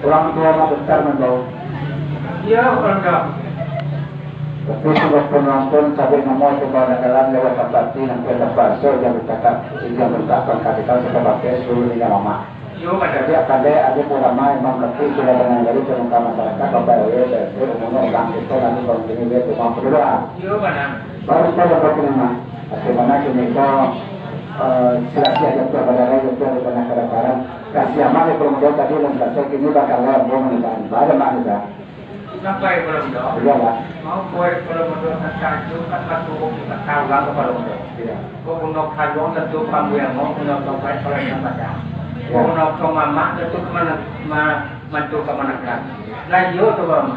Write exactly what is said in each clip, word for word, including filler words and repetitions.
Urang tuo mah bentar mambao. Iyo, Kepala Mudo. Tapi sudah penonton sabik namo tu bana dalam lewat tampati nanti ada paso jan bercakap, jan bercakap kadikal sudah pakai sepuluh lima mamak. Iyo, Kepala Mudo. Jadi akan dek ada ulama imam kecil sudah dengan dari penumpang masyarakat, Bapak R W, P R T, umumnya orang kita nanti kalau sini dia rumah kedua. Iyo, Kepala Mudo. Baru kita dapat terima. Bagaimana kini ko, eh, silahkan aja tu pada lain tu ada banyak kadang-kadang. Kasih amal ya, kalau modal tadi belum selesai, kini bakal lain, belum menegak. Ada mak juga. Sampai Kepala Mudo. Iya, Pak. Mau buat Kepala Mudo tentang itu, kan masuk kita tahu lah Kepala Mudo. Iya. Kok bunuh kalung tentu kamu yang mau, bunuh tongkat kalau yang macam. Iya. Kok bunuh kau mamak tentu kemana, ma-, mantu kemanakan. Nah, iyo tu, Bang.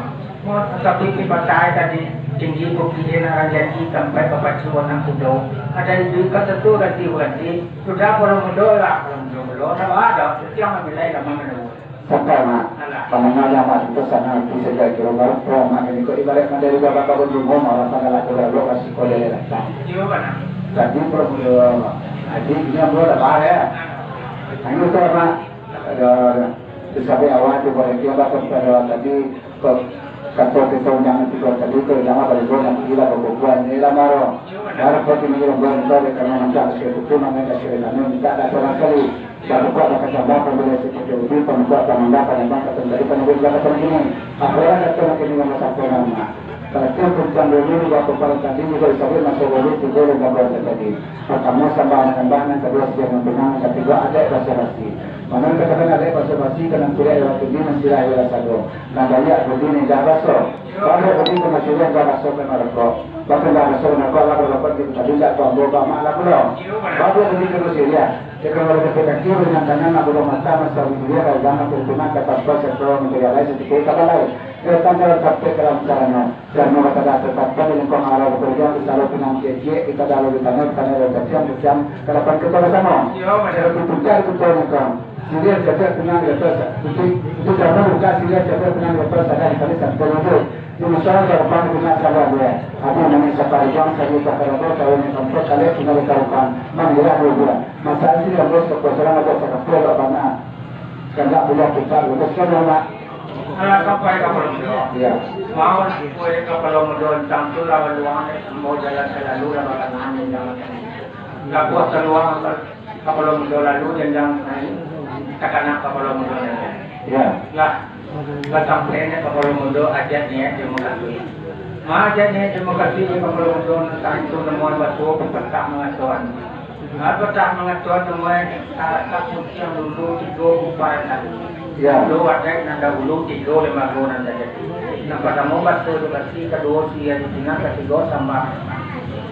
Mau tapi kipatai tadi tinggi bukit nak jadi sampai ke Pacuan nak kudo. Ada ibu kan tentu ganti-ganti. Sudah Kepala Mudo lah, Kepala Mudo belum. Tak ada, yang menilai lama menunggu. Sampai, Mak. Alah. Pandangan yang Mak itu sangat bisa jadi kilo baru, Mak, ini kok ibarat mandiri bapak bangun rumah, malah pada laku lalu kasih kau dari datang. Iyo, Mak. Tadi perlu, Haji, ini yang boleh dah, ya. Alah. Hanya itu, Mak. Ada, ada. Terus sampai awal tu, boleh dia bapak pada tadi, kok, kata kita undangan tiga tadi, kok, jangan balik bola, gila, bapak buat, ini lah, Maro. Iyo, Mak. Baru kau tinggal buat, kau ada karena nampak, saya butuh, namanya, saya kami minta, tak sama sekali. Pambuka bakacambah pambila sipatih udi, pambuka panambah panambah katun tadi, panambah bakatun kini. Apolah katun kini nan basampono, Mak. Kalatian puncang dunia ni, bapa paling tadi, juga disabik maso wali, tigo lengkap bulan tadi. Partamo, sambah nan rambah, nan kaduo, siang nan pinang, nan katigo, adaik basa basi. Mano nan katakan adaik basa basi, ka nan kuliah lewat tinggi, nan sirah lewat sago. Nan baiak budi nan indah baso. Babuak budi ka masiriah, indah baso ka narako. Baso indah baso ka narako, alah barokok di tadi, indak ka ambo, ka amak lah pulo. Babuak budi ka masiriah. Jika urang sakik kaki, ringan tangan, nak bunuh mata, masalah dunia, raigang, nak tuntunan, ka tanpa, serta mancari alai, satiko ka balai. Datang dalam sampai dalam sarana. Sarana batada tetapkan di lingkuang arah bekerja, di salur pinang ciek-ciek, kita dalam di tanah, di tanah dalam keciam, keciam, ka dapat kita bersama. Iyo, Mak. Dalam puncak di puncak lingkuang. Siriah cacak pinang di atas, putih, putih dalam buka, siriah cacak pinang di atas, sadar di kali sampai lagi. Di masyarakat ke depan, di tengah sabar dia. Ada yang namanya saparijuang, sari takarabo, tahu yang tempat, kalian tinggal di karukan. Manggirah dua bulan. Masa sih, yang bos, kekuasaan ada sakapur, tak banyak. Kandak buliah kita luruskan, Mak. Alah sampai Kepala Mudo. Iya. Mau nak kue Kepala Mudo tantang tu lawan luang, mau jalan salalu, lawan kanan, jalan kanan. Labuah kaluar Kepala Mudo lalu, janjang naik, takana Kepala Mudo lalu. Iya. Lah, lah sampai ni Kepala Mudo ajak niat di Mekah. Ma ajak niat di Mekah, di Kepala Mudo, tantang tu nemuan batu, petang mengasuhan. Apo tak mangatoan namuah, tak, tak kuciang dulu tigo upai tadi. Ya. Dulu adaik nan dahulu, tigo lembago nan tajadi. Nan partamo baso jo basi, kaduo siriah jo pinang, katigo sambah manyambah.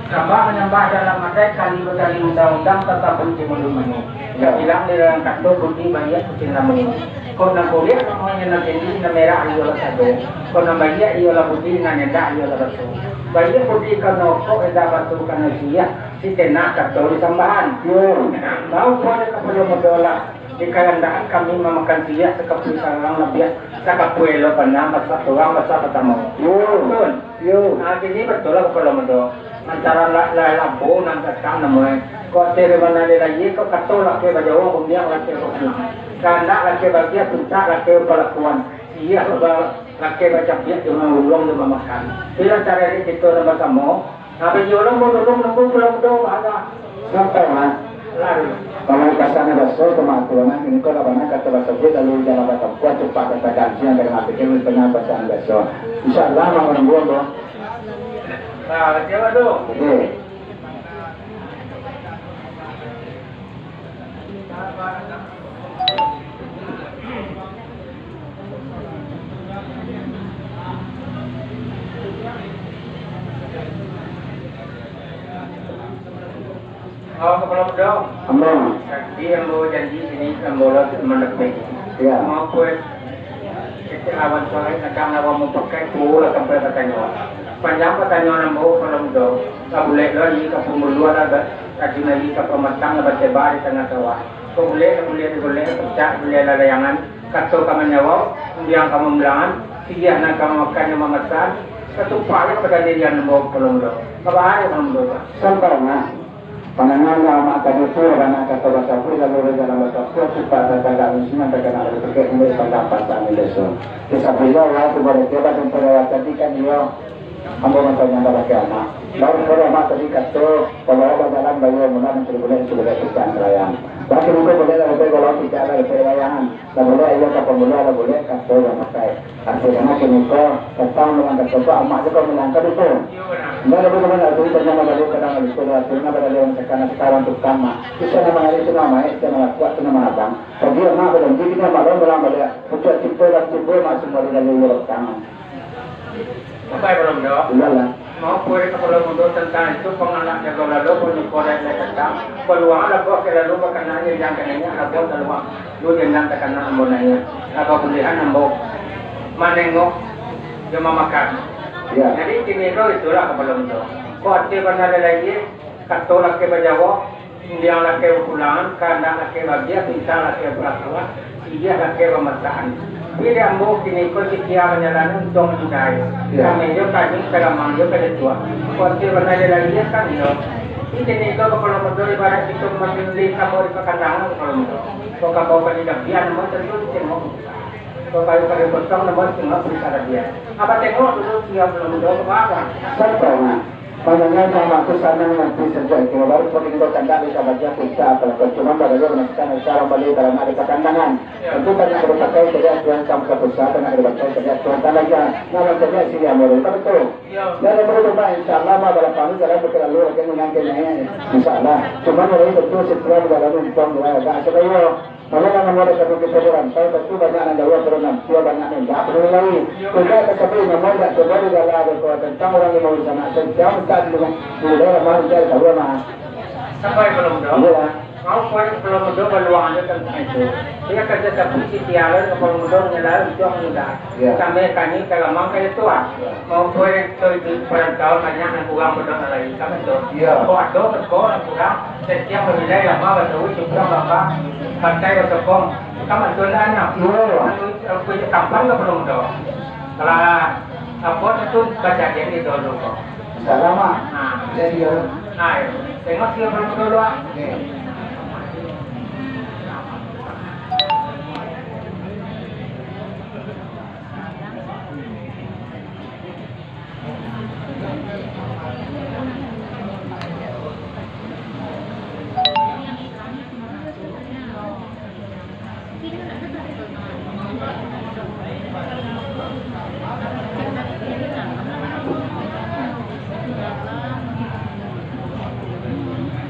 Sambah manyambah dalam adaik, kali bakali undang-undang, tatapi di manu-manu. Ya. Bilang di dalam kato budi baiak kucing rambu. Kok nan kuliah namuahnyo nan tindi, nan merah iyolah sado. Kok nan baiak iyolah budi, nan indah iyolah baso. Baiak budi karano okok, indah baso karano siriah. Sitenah kato di sambahan. Yo. Nah, bau pulo Kepala Mudo lah. Di kalandahan kami mamakan siriah sakapui sarang labiah, sakapui elok bana, basa surang, basa partamo. Yo. Betul. Yo. Nah, kini betul lah Kepala Mudo. Antara la-, la-, labo nan datang namuah. Kok ateh di mana di layie, kok kato lakeh bajawab, umbiak lakeh bakanang. Kandak lakeh bagiah, pintak lakeh balakuan. Siriah ba-, lakeh bacabiak, jo manguluang jo mamakan. Bila cari kito nan basamo, Nah, bagi urang mau nulung nunggu pulang doh, bahasa. Sampai, Mak. Lalu. Kalau di kasana baso, pematuanan, ini kau lah banyak kata baso, dia lalu jalan batangkuan, cepat kata gantian dengan hati kami, pernah pasangan baso. Insya Allah, mau nunggu, bro. Nah, siapa tu? Oke. Oh, Kepala Mudo. Ambo. Tadi ambo janji sini, ambo lah mandapat. Ya. Mau kuat. Kecil lawan suara, kadang lawan mupakai, pulo lah sampai batanyo. Panjang batanyo ambo, Kepala Mudo. Lah bulek lo, di kampung bulu ada, tajun lagi ka pamatang, lah baseba di tangah sawah. Kok bulek, lah bulek, di bulek, pecak, bulek, lah layangan. Kato ka manjawab, umbiang ka mambilangan, siriah nan ka mamakan jo mamasan, katupak jo pakandirian ambo, Kepala Mudo. Kabahari, Kepala Mudo, tu. Sampai, Mak. Manangannyo amak tadi tu, bana kato basabuik, lalu di dalam basabuik, sifat tagak misinan tagak nak berpikir, ini pandang pasang ni leso. Kisah beliau, wah, tu boleh tiba dan pada tadi kan, iyo. Ambo mantanya balakai amak. Lalu kalau amak tadi kato, kalau ada dalam bayar mula mencari boleh, mencari boleh pisang selayang. Bagi mungkin boleh lah, lebih kalau tidak lah, lebih layangan. Lah boleh, iyo, kapan boleh, lah boleh, kato yang pakai. Artinyo kini ko, datang dengan kato ko, amak tu ko bilang ka dusun. Indak ado pun nak dusun, tanya balik, kadang dusun, artinyo balik, sekarang, sekarang tukang, mak. Bisa nama hari tu nama, eh, bisa nama kuat tu nama abang. Jadi, amak bajanji, kini amak lawan bilang balik. Pucuk tipu lah tipu, mak, semua di dalam urut tangan. Sampai belum, Dok? Iyolah. Mau kurik kapalo mudo tantang itu, pangalak jago lalo, punyo korek lai datang, paluang labuah ka lalu, bakana janjang ka niniak, labuah saluang, lu dendam takana ambo naiak, laga bulihan ambo manengok jo mamakan. Ya. Jadi, kini ko itulah kapalo mudo. Kok ati bana lalai, kato laki bajawab, Undiang lakeh bapulangan, kandak lakeh bagiah, bintang lakeh balatuah, siriah lakeh bamataan. Tapi di ambo kini ko sitia manjalani untuang manjudai. Ya. Kami jo kami, kalamang jo kajatuah. Kuatir bana jo lagi kan yo. Di kini ko kapalo mudo ibarat kito mamilih kabo di pakandangan kapalo mudo. Ko kabo ka didapian, ambo tantu ditengok. Ko kayu-kayu potong, ambo ditengok bisa dapian. Abah tengok dulu siap kapalo mudo, kapalo. Santai, Mak. Manangannyo amak tu sanang nanti sajo, kiro baru pun indo kandak di kabagian puncak, kalau kau cuma bagayo manantikan acara bali baranak di pakandangan. Tantu banyak ka dipakai cadiak Tuan Sam Kapusa, banyak ka dipakai cadiak Tuan Talaga. Nah, mancadiak sini ambo dulu, kan betul? Yo. Dan yang baru rumah, insya Allah, mah, balapang tu jalan betul lalu, lagi menangkil ni. Insya Allah. Cuma mulai tentu setiap jalan untuang, mulai agak sebayo. Malah namo dek kami kito di rantau, tantu banyak nan jauah turun nan tua, banyak nan indak perlu lai. Indak tatapi namo indak coba digala dek ko tantang urang limo di sanak, setiap mintak di rumah, di rumah mah indak tahu mah. Sampai kapalo mudo? Iyolah. Mau kuaik kapalo mudo baluang ado tantang itu. Dia kerja tapi si tiara kapalo mudo menyalahi untuang muda. Ya. Sampai kami kalamang kaya tuah. Ya. Mau kuaik tu di perantauan banyak nan kurang mudo nan lain. Kan betul? Ya. Kok ado teko nan kurang, Setiap babilai lama batawi, cukuang bamba, pantai basokong. Ka mantun lah, nyo. Iyo. Anu, eh, punya tampan ka balum do. Kalau apo tu kajadian di dulu ko. Salah, Mak. Nah. Jadi, yo. Nah, iyo. Tengok sih balum dulu, ah. Oke.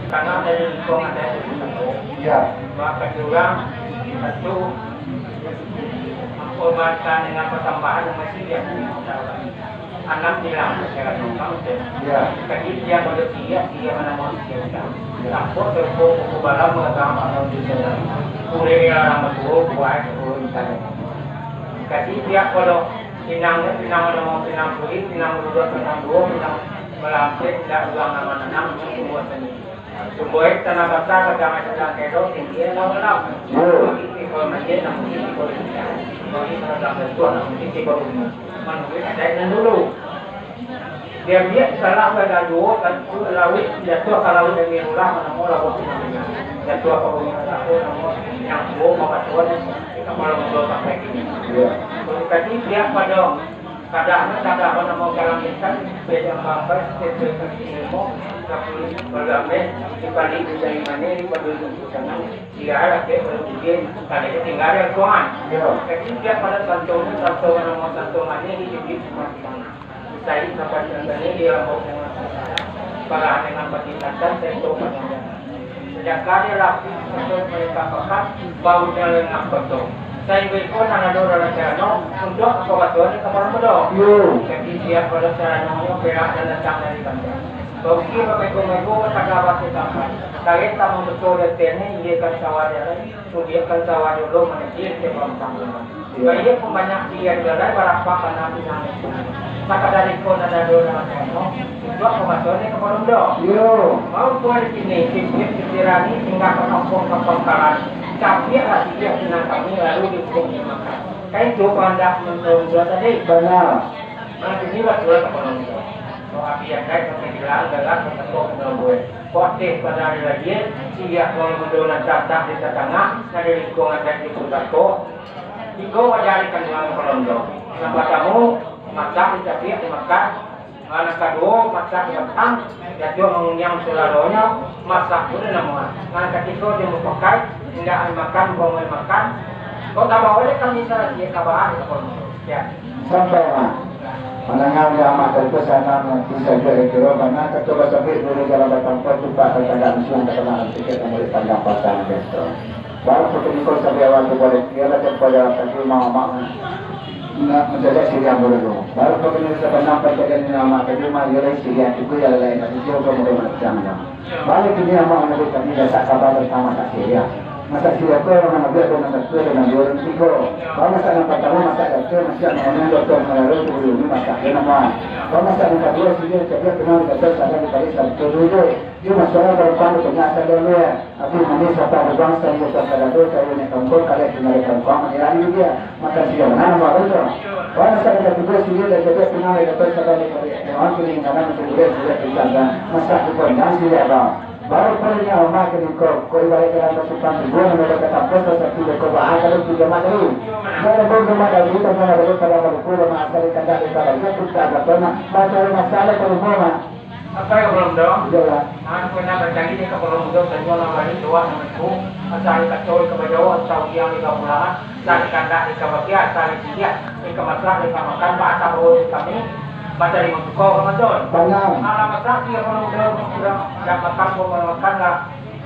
Karena dari lingkungan saya, ya, maka orang satu, menghormatkan dengan persembahan yang masih dia punya. Anak bilang, saya kata, "Kamu tu." Ya. Jadi, dia pada dia, dia mana mau dia bilang. Ya. Takut terpukul buku balam, mengatakan, "Anak di sana." Kuliah orang berguru, buat guru di sana. Jadi, dia kalau pinang, pinang mana mau, pinang kulit, pinang duduk, pinang dua, pinang melampir, tidak ulang nama-nama, semua seni. Sumbuik tanah basah, kadang ado nan kedo, tinggi nan malam. Yo. Bagi tipe masjid, nan mungkin tipe rumah. Bagi tanah basah, nan mungkin tipe rumah. Manuruik adaik nan dulu. Dia biak salah pada duo, kan, lauik, jatuah ka lauik yang diulah, manamo labuah pinang. Jatuah ka bumi, manamo yang duo, mabatuan, kapalo mudo sampai kini. Yo. Tadi biak pado Kadang, kadang namo kalambitan, beda mampai, sesuai kaki ilmu, kapulih, bergameh, dibalik, dicari manih, dipaduli, sanang, tidak ada, kayak berpikir, tadi tinggal ada Tuhan. Yo. Jadi, tiap pada santo, santo, namo santo manih, di bibir semua di sana. Saya sampai di sana, dia mau dengan saya. Para dengan pati tatan, saya tahu panjang. Sadangkan dia lapis atau mereka pakan, baunya lengah kotor. Sahinggo iko nan ado dalam carano, untuak kaparasoan di kapalo mudo. Yo. Jadi, tiap pada caranonyo perak dan datang dari Banjar. Bauki bamego-mego, bataga batu tampan. Kain tamu betul di ateh ni, iyakan sawah jalan, kudiakan sawah dulu, managih ke pampang. Iyo. Baiak pun banyak pilihan gadai, barapak bana pinang. Sakadar iko nan ado dalam kano, untuak pamaso ni kapalo mudo. Iyo. Mau tuan di sini, pimpin pikiran ni singgah ka kampuang ka pangkalan. Capiak lah siriah pinang kami, lalu dihukum dimakan. Kan itu pandak mudo tadi. Bana. Nah, sini lah tuan kapalo mudo. Kok api adaik pakai gelang, garak pakai kok pangabue. Kok ateh pada ari lahia, siriah pangabue nan tatak di tatangah, nan di lingkuang adaik di pusako. Tigo wadah di kanduangan kalondo. Nan partamo, masak, dicabiak, dimakan. Nan kaduo, masak, dibatang, jatuah manguniang salalonyo, masak tu nan namuah. Nan katigo, dia mupakai, indak dimakan, buang dimakan. Kok tambah oleh kami salah, dia kabahan, kalondo. Sampai, Mak. Mandanga udah Mak tadi pesanan, bisa juga dikira bana, kato basabuik dulu jalan batampuah, tupak tatagak musuah, tatagak sikit, murid pandang pasang, besto. Baru putus nikah sampai awal tu boleh, dia lah tempoh jalan tadi, Mak, Mak. Nak mencari siriah dulu. Baru putus nikah sampai nampak jadi ni Mak tadi, Mak, dia lah siriah juga, dia lah lain, tapi dia udah mulai macam dah. Baliak kini amak mangecek kami dasak kaba tantang masak siriah. Masak siriah ko urang nan abiak tu nan satu, urang nan duo, urang nan tigo. Bamasak nan partamo masak gato, masak nan mangoniang gato mangaro, sabalun masak jo namuah. Bamasak nan kaduo siriah, cabiak, pinang, gato, sadang, dipalih, sabanta duduak. Iyo masuaklah ka lubang, ditanyo asa dulu, yo. Api manih, sapah lubang, sariah suah kadado, sariah naiak kangkuang, kalek tingga di kangkuang, manirani dia. Makan siriah bana, namo abang tu? Bamasak nan katigo siriah, lai cabiak, pinang, lai gato, sadang, dipalih. Urang kini nan masak siriah, siriah pincang, masak di pondan siriah, bang. Baru pulo nyo amak kini ko, ko ibaraik dalam basumpang tubuah, nan ado ka tampus, basatu dek ko baa, kalau tigo mak tadi. Jan lupo mak tadi, tantang ado ka dalam baluku, mak asal di kandak di balaja, pun tak ada pernah, baca masalah ka rumah, mak. Apa yang belum dong? Iyolah. Ah, ko nak bacari dek ka belum dong, sajo nak bari doa nak itu, asal di kacau di ka bajauah, asal ujian di ka pulangan. Sari kandak di ka bagian, sari siriah di ka masak, di ka makan, baa tabawo di kami, mancari mutuko Ramadan. Tanang. Alah masak, iyo kalau udah, udah, udah makan, ko makan lah.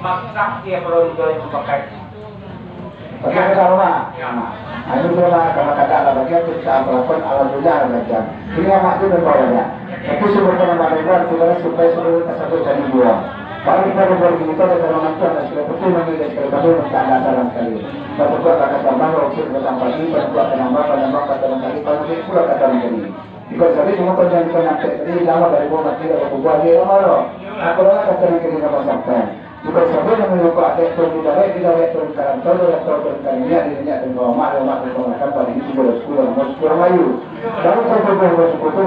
Masak, iyo kalau udah yang pakai. Pakai ke rumah. Ya. Nah, ini dia lah, kalau kandak lah bagian, kita amalkan, alhamdulillah, lah bagian. Ini amak tu membawa dia. Tapi sumber penambahan ribuan, saudara, supaya seluruh tersebut jadi dua. Baru kita membuat ini, kita ada dalam mantu, ada sekali putih, mandi, ada sekali padu, minta ada saran sekali. Batukuak bakal tambah, rokit batang pagi, batukuak ka nambah, panambah kata mangkali, panambah pulo kata mangkali. Jikok sabuik cuma panjang jikok nyampek tadi, lama dari buah mati, lalu kubuah dia, lama lo. Aku lama kata mangkali, lama sampai. Jikok sabuik namo nyokok atek, turun di darek, di darek, turun ka rantau, di rantau, turun ka niniak, di niniak, turun ka mamak, di mamak, turun ka makan, padi, tigo ratus, kurang, kurang ayu. Baru satu buah, buah suku tu,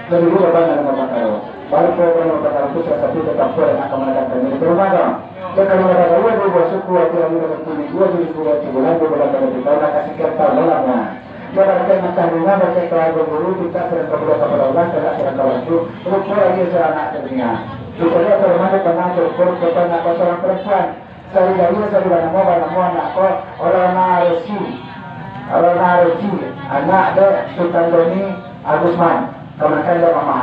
dari dulu abang dalam rumah tangga. Baru pulo dalam rumah tangga tu, salah satu tetap pulo nak kamanakan kami di rumah, bang. Yo, kalau ado dua, dua buah suku, ati anu ado tigo, dua buah suku, dua bulan, dua bulan, pada tiga bulan, kasih kertas malam, nah. Dia barakai mantah bunga, barakai keluarga guru, minta sadang ka budak kapalo urang, kada sadang ka bantu, rupo lagi seorang anak dunia. Di sana terlalu pandang terukur, kota nak seorang perempuan. Sari-sari, sari banamo, banamo anak ko, Rona Rosi. Rona Rosi, anak dek Sultan Doni Agusman, kamanakan dek mama.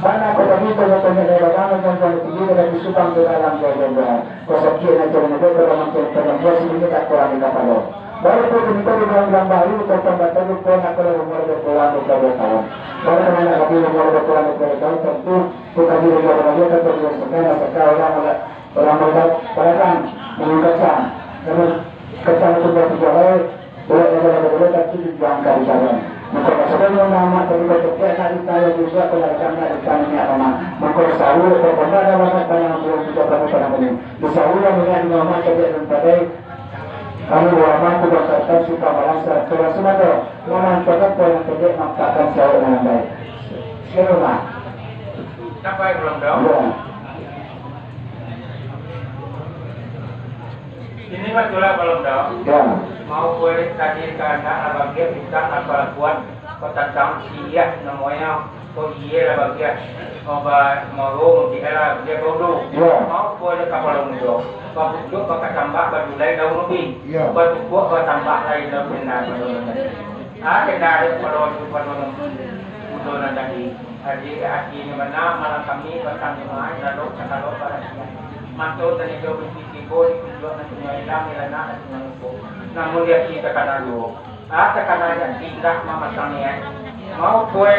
Bana ko tadi, tanya-tanya dari badan, tanya-tanya tinggi, dari di Subang ke dalam, jauh-jauh. Ko sakik, nak jalan aja, kalau makin panjang, dua sini tak kurang di kapalo. Baru tu, kini ko di bulan-bulan baru, tentang batal, lupa nak kalau umur lebih kurang dua puluh dua tahun. Baru kena nak lagi umur lebih kurang dua puluh dua tahun, tentu, tu tadi dari badan dia, tentu dia sekian, nak sekian orang, orang muda, pedagang, minum kacang. Terus, kacang tu buat tiga lai, Bulan yang dah boleh tapi dijuang ka di jalan. Maka sebelum nama tadi berketiak nak ditayang juga, pedagang nak ditayang minyak mama. Maka sahur, kalau benda dah banyak tayang, belum juga banyak tayang ini. Di sahur yang minyak di mama, cari yang pakai. Kami ulama tu bangsakan suka malam seratus semado. Mama yang pakai, kau yang kerja, nampakkan sahur dengan baik. Sekian rumah. Sampai belum dong? Ya. Ini mah tulah balun dong. Ya. Mau kulik tadi kandak lah bagian bintang apa kuat, ko tantang siriah namonyo, ko iye lah bagian. Mau ba-, mau di lah dia bodoh. Ya. Mau kulik kapalo mudo. Babujuk bakatambah badulai daun ubi. Ya. Batukuak batambah lai daun bendar. Ah, bendar pado, pado mudo nan tadi. Ati, atinyo bana, malam kami batang jamaah, lalok sakalo barasiah. Mato tanigo binti tibo, di kunjuak nan punyo ilang, di lanak nan punyo lupo. Namun di ati takana juo. Ah, takana di ati indak mamasang niaik. Mau kue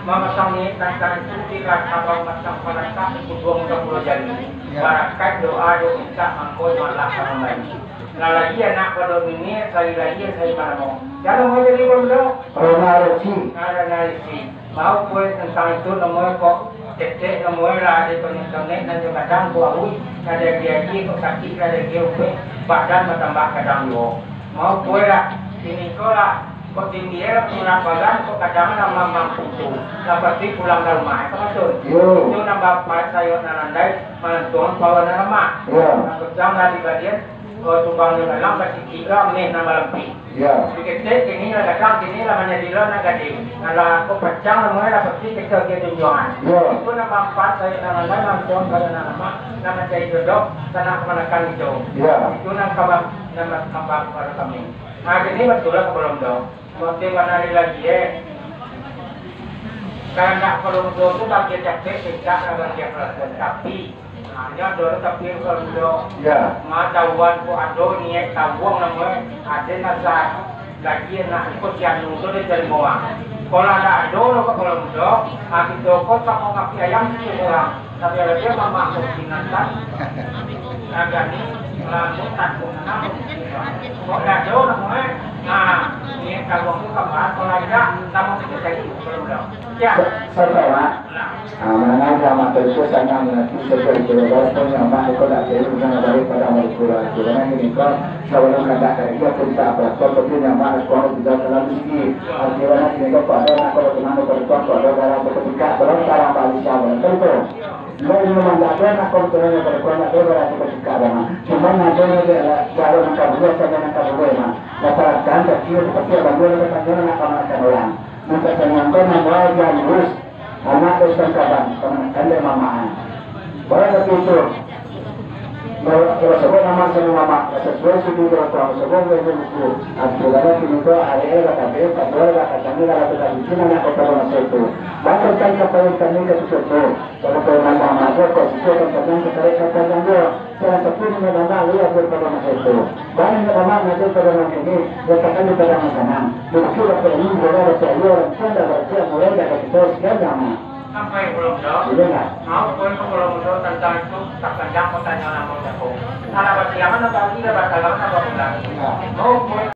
mamasang niaik tantang itu, di lah kabau batang palatak, di kuduang ka pulo jari. Ya. Barakat doa jo mintak mangko jo Allah ka mambari. Lah lahia anak pado niniak, sari lahia sari manamo. Jalun aja di bawah. Rona Rosi. Rona Rosi. Mau kue tantang itu namonyo kok, cecek namonyo lah, ado tonek-tonek nan jo gadang ko awik, ado aji-aji kok sakik, ado aji ubek, badan batambah gadang juo. Mau kue lah, kini ko lah, Kok tinggi lah pulang bagan, kok kadang lah mamang pintu. Lah pasti pulang ka rumah, ka maksud. Yo. Itu nambah pas sayok nan landai, manantuang pawa nan lamak. Yo. Nah, kecang lah di badian, oh, subang di dalam, basitik lah meh nan balampih. Yo. Diketek, kini lah gadang, kini lah manjadi lah nan gading. Nah, lah kok pacang lah mulai lah pasti kecil dia junjuangan. Yo. Itu nambah pas sayok nan landai, manantuang pawa nan lamak, nan mancari jodoh, sanak kamanakan itu. Yo. Itu nan kabar, nan kambang kepada kami. Nah, kini batua lah ka Pulau Mudo. Motif analiz lagi, eh. Kandak Pulau Mudo tu bagian capek, tidak lah bagian kelakuan. Tapi, hanyo ado tapi Pulau Mudo. Ya. Matahuan ko ado niat tabuang namo, eh. Ado nasa lagi nak iko sianu tu di Jalimawang. Kalau ada ado lo ka Pulau Mudo, ah, kito ko samo ngapi ayam sikit urang. Tapi kalau dia mamak mungkin kan, agak ni, lalu tak pun, kok dah jauh nak mulai, nah, ni kawan tu kabar, kalau tidak, kamu kita cari, kalau belum. Ya. Sa-, sabar, Mak. Nah. Ah, mendengar drama tersebut, saya mengerti sesuai itu, walaupun yang Mak itu tak tahu, bukan dari pada mereka, karena ini kau, sebelum kata kerja, pun tak apa, kau tapi yang Mak, kau tidak terlalu tinggi. Artinya, ini kau pada, nak kau berteman, kau berteman, kau ada dalam berketika, belum tarang balik, siapa, betul? Iyo, memang dak ado nak komplain dari keluarga, dak ado barati kecik ado mah. Cuma ado nan jaleh nan ka buliah, sajo nan ka buliah mah. Masyarakat kecil seperti abang dulu, ado tanyo nak kamanakan urang. Minta tanyo ko nan bae jan lurus. Anak tu sangkaban, kamanakan dari mamaan. Baru tapi itu. Kalau, kalau sebut nama sama nama, sesuai suku berapa, sebut dari buku. Aku dah kini tu, hari ini dah kabeh, tak boleh dah kacang ni, dah kacang ni, nak kau tahu masa itu. Bahkan kan kata kami ketika itu. Kalau kau nambah maso, kau siswa kan panjang, sekarang kan panjang dia. Salah satu nyo nambah liya daripada masa itu. Barang nyo nambah ngaji pada malam ini, letakkan di padang sanang. Duduk dapat ini, bola dapat liya, orang tua dah berarti mulai dari kita sekian lama. Sampai Pulau Mudo. Iya, Kak. Mau pun ke Pulau Mudo tentang itu, tak panjang pertanyaan nama aku. Alah, berarti aman atau tidak, batal aman atau tidak? Iya. Mau pun